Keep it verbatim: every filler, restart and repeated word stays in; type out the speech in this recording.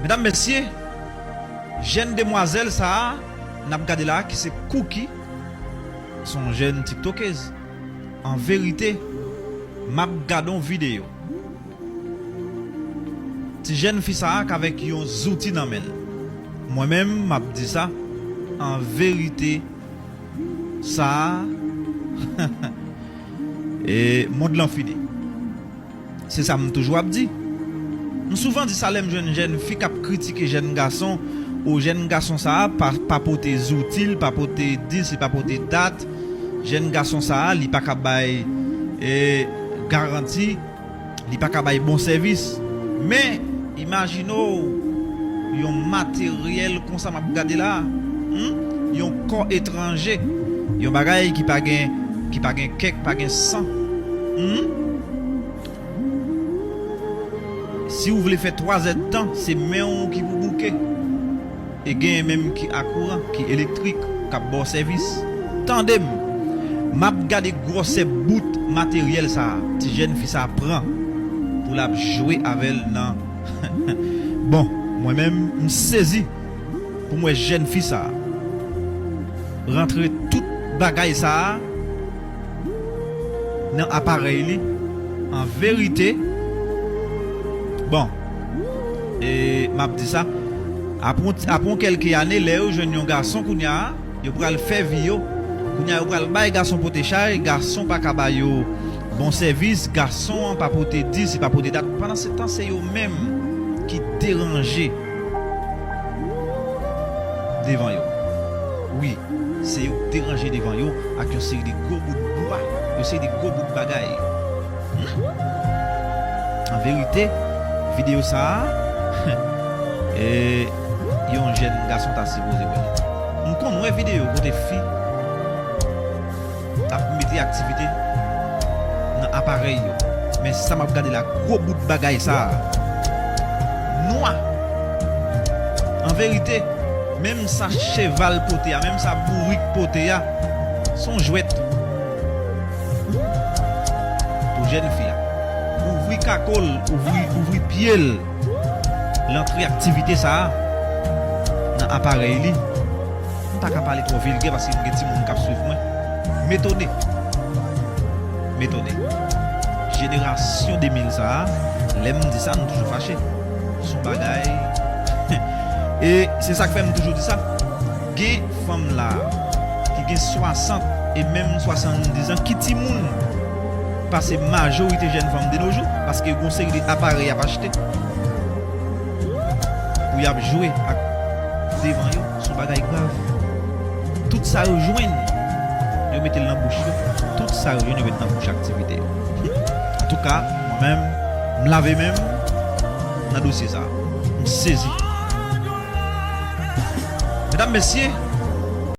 Medam, mesye, jèn demwazèl sa a n ap gade la a, ki se Cookie, se yon jèn tiktokez. An verite, m ap gade yon videyo. Ti jèn fi sa a k avèk yon zouti nan men l. Mwen menm, m ap di sa, an verite, sa a, e, mond lan fini. Se sa m toujou ap di. M souvan di sa lè m jwenn jèn fi k ap kritike jèn gason, o jèn gason sa a pa, pa pote zouti, l pa pote dis, li pa pote dat. Jèn gason sa a, li pa ka bay, e, garanti, li pa ka bay bon sèvis. Men, imajine w yon materyèl konsa m ap gade la, hmm? Yon kò etranje, yon bagay ki pa gen, ki pa gen kè, ki pa gen san. Hmm? Si w vle fè twa zèdtan, se men w ki pou bouke. E genyen menm ki a kouran, ki elektrik, k ap ba w sèvis. Tande m! M ap gade gwosè bout materyèl sa a ti jèn fi sa a pran pou l ap jwe avè l nan. Bon, mwen menm, m sezi pou m wè jèn fi sa a rantre tout bagay sa a nan aparèy li. An verite, bon, e m ap di sa, apre yon, apre yon kèlke ane, lè yo jwenn yon gason kounye a, yo pral fè vi yo. Kounye a, yo pral bay gason pote chay, gason pa ka ba yo bon sèvis, gason an pa pote dis, li pa pote dat. Pandansetan, se yo menm ki deranje devan yo. Wi, se yo k deranje devan yo ak yon seri de gwo bout bwa, yon seri de gwo bout bagay. Hmm? An verite, videyo sa a, e, yon jèn gason ta sipoze wè l. M konn wè videyo kote fi ap mete aktivite nan aparèy yo. Men sa m ap gade la, gwo bout bagay sa a. Nwa. An verite, menm sa cheval pote a, menm sa bourik pote a, se yon jwèt pou jèn fi a. Ouvri kako l, ouvri, ouvri pye l, l antre aktivite sa a nan aparèy li. M pa ka pale twò vilgè paske m gen timoun k ap swiv mwen. M etone. M etone. Jenerasyon de mil sa a, lè m di sa, nou toujou fache. Se yon bagay. E se sa k fè m toujou di sa. Gen fanm la ki gen swasant e menm swasanndiz an ki timoun pase majorite jèn fanm de nos jours, paske gen yon seri de aparèy y ap achte pou y ap jwe ak devan yo. Se yon bagay grav. Tout sa yo jwenn, yo mete l nan bouch yo. Tout sa yo jwenn, yo mete nan bouch aktivite yo. Antouka, mwen menm, m lave men m nan dosye sa a. M sezi. Medam, mesye,